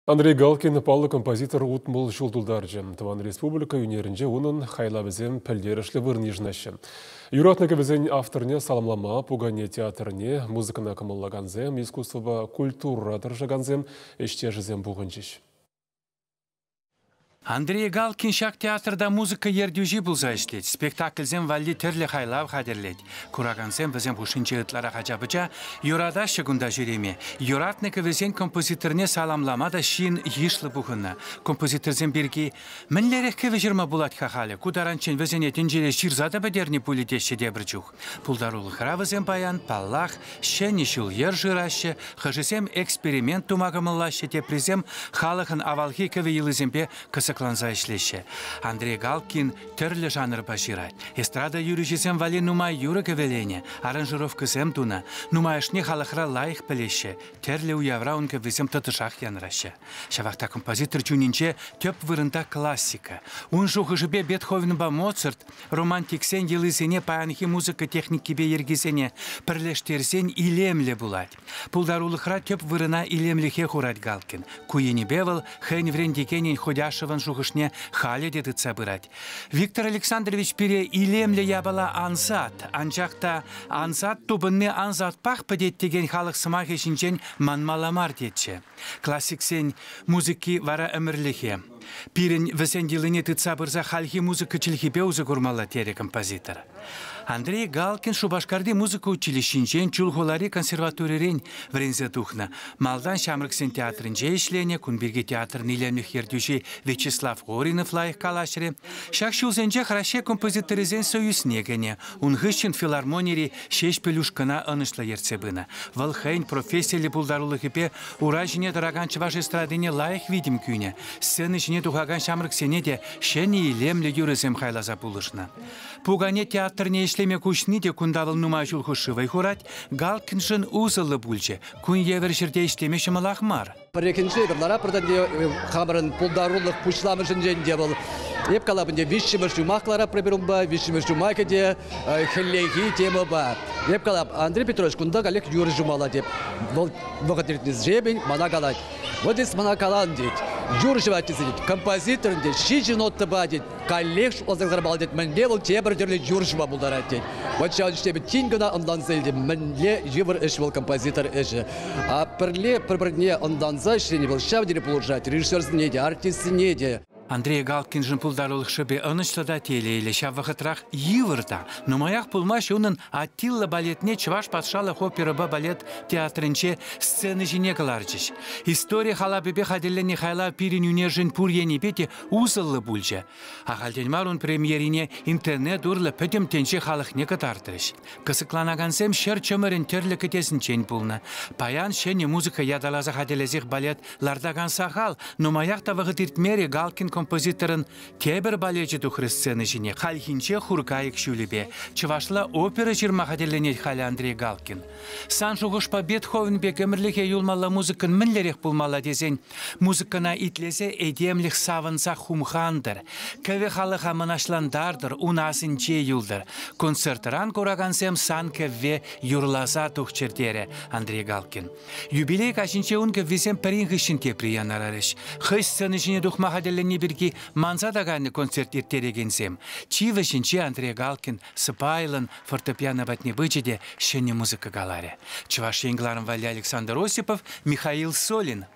Андрей Галкин паллӑ композитор 60 ҫул тултарчӗ. Тӑван республика ӳнерӗнче унӑн хайлавӗсем пӗлтерӗшлӗ вырӑн йышӑнаҫҫӗ. Юратнӑ кӗвӗсен авторне саламлама пукане театрне музыкӑна кӑмӑллакансем, искусствӑпа культурӑра тӑрӑшакансем, ӗҫтешӗсем пухӑнчӗҫ. Андрей Галкин ҫак театрта музыка ертӳҫи пулса ӗҫлет, спектакльсем валли тӗрлӗ хайлав хатӗрлет. Куракансем вӗсем хушшинче ытларах ача-пӑча юратаҫҫӗ кунта ҫӳреме. Юратнӑ кӗвӗсен композиторне саламлама та ҫын йышлӑ пухӑннӑ. Композиторсем пирки мӗнлерех кӗвӗ ҫырма пулать-ха халӗ? Ку таранччен вӗсене тӗнчере ҫырса та пӗтернӗ пулӗ теҫҫӗ тепӗр чух. Пултарулӑхра вӗсем паян, паллах, ҫӗнӗ ҫул-йӗр шыраҫҫӗ, хӑшӗсем эксперимент тума кӑмӑллаҫҫӗ, теприсем халӑхӑн авалхи кӗвӗ йӑлисемпе кӑсӑкланса ӗҫлеҫҫӗ. Андрей Галкин тӗрлӗ жанрпа ҫырать. Эстрада юрӑҫисем валли нумай юрӑ кӗвӗленӗ, аранжировкӑсем тунӑ. Нумайӑшне халӑхра лайӑх пӗлеҫҫӗ, тӗрлӗ уявра ун кӗввисем тӑтӑшах янӑраҫҫӗ. Ҫавах та композитор чунӗнче тӗп вырӑнта классика. Ун шухӑшӗпе Бетховенпа Моцарт романтиксен йӑлисене паянхи музыка техникипе йӗркисене пӗрлештерсен илемлӗ пулать. Пултарулӑхра тӗп вырӑна илемлӗхе хурать Галкин. Ку енӗпе вӑл хӑйӗн вӗрентекенӗн Ходяшевӑн шухӑшне халӗ те тытса пырать. Виктор Александрович пире илемлӗ япала ансат, анчах та ансат тупӑнни ансатпах пӗтет текен халӑх сӑмахӗ ҫинчен манмалла мар тетчӗ. Классиксен музыки вара ӗмӗрлӗхе. Пирӗн вӗсен йӑлине тытса пырса хальхи музыка чӗлхипе усӑ курмалла, терӗ композитор. Андрей Галкин Шупашкарти музыка училищинчен Чулхулари консерваторирен вӗренсе тухнӑ. Малтан Ҫамрӑксен театрӗнче ӗҫленӗ, кун пирки театрӑн илемлӗх ертӳҫи Вячеслав Оринов лайӑх калаҫрӗ. Ҫак ҫулсенчех Раҫҫей композиторӗсен союзне кӗнӗ. Ун хыҫҫӑн филармонири Ҫеҫпӗл ушкӑна ӑнӑҫлӑ ертсе пынӑ. Вӑл хӑйӗн профессиллӗ пултарулӑхӗпе ура ҫине тӑракан чӑваш эстрадине лайӑх витӗм кӳнӗ, сцена ҫине тухакан ҫамрӑксене те ҫӗнӗ илемлӗ юрӑсем хайласа пулӑшнӑ. Пукане театрне ӗҫлеме куҫни те кунта вӑл нумай ҫул хушши вӑй хурать, Галкиншӑн усӑллӑ пулчӗ. Кун евӗр ҫӗрте ӗҫлеме ҫӑмӑлах мар. Пӗррехинче эпир ларатпӑр та хамӑрӑн пултарулӑх пуҫламӑшӗнчен те вӑл эп калап ӗнтӗ виҫҫӗмӗш юмах ларатпӑр эпир унпа, виҫҫӗмӗш юмахӗ те хӗллехи темӑпа. Эп калап, Андрей Петрович, кунта каллех юрӑ ҫумалла теп. Вӑл вӑхӑт иртнӗ мана калать. Вот эс мана калан тет, юр ҫӑвать тесе тет, композитор тет, ҫичӗ нотӑпа тет, каллех шутласа кӑлармалла тет, мӗнле вӑл тепӗр тӗрлӗ юр ҫума пултарать тет. Вот ҫав ӗҫте тин кӑна ӑнланса илтӗм, мӗнле йывӑр ӗҫ вӑл композитор ӗҫӗ. А пӗрле пӗр-пӗрне ӑнланса ӗҫлени вӑл ҫав тери пулӑшать режиссерсене те, артистсене те. Андрей Галкиншӑн пултарулӑх шӑпи ӑнӑҫлӑ та телейлӗ, ҫав вӑхӑтрах йывӑр та. Нумаях пулмасть унӑн Аттила балетне Чӑваш патшалӑх оперӑпа балет театрӗнче сцена ҫине кӑларчӗҫ. Истори халапӗпе хатӗрленнӗ хайлав пирӗн ӳнершӗн пур енӗпе те усӑллӑ пулчӗ. Ахальтен мар ун премьерине интернет урлӑ пӗтӗм тӗнче халӑхне кӑтартрӗҫ. Кӑсӑкланакансем ҫӗр чӑмӑрӗн тӗрлӗ кӗтесӗнчен пулнӑ. Паян ҫӗнӗ музыка ятарласа хатӗрлесех балет лартакан сахал. Нумаях та вӑхӑт иртмерӗ Галкин композиторӑн тепӗр балечӗ тухрӗ сцена ҫине. Хальхинче Хуркайӑк ҫулӗпе. Чӑвашла опера ҫырма хатӗрленет халӗ Андрей Галкин. Сан шухӑшпа Бетховен пек ӗмӗрлӗхе юлмалла музыкӑн мӗнлерех пулмалла тесен музыкӑна итлесе этемлӗх савӑнса хумхантӑр, кӗвӗ халӑха мӑнаҫлантартӑр, ун асӗнче юлтӑр. Концертран куракансем сан кӗвве юрласа тухчӑр терӗ Андрей Галкин. Юбилей каҫӗнче ун кӗввисем пӗрин хыҫҫӑн тепри янӑрарӗҫ. Хӑй сцена ҫине тухма хатӗрленни пирки манса та кайнӑ концерт ирттерекенсем. Чи вӗҫӗнче Андрей Галкин сӑпайлӑн фортепиано патне пычӗ те ҫӗнӗ музыка каларӗ. Чӑваш Ен кӑларӑм валли Александр Осипов, Михаил Солин.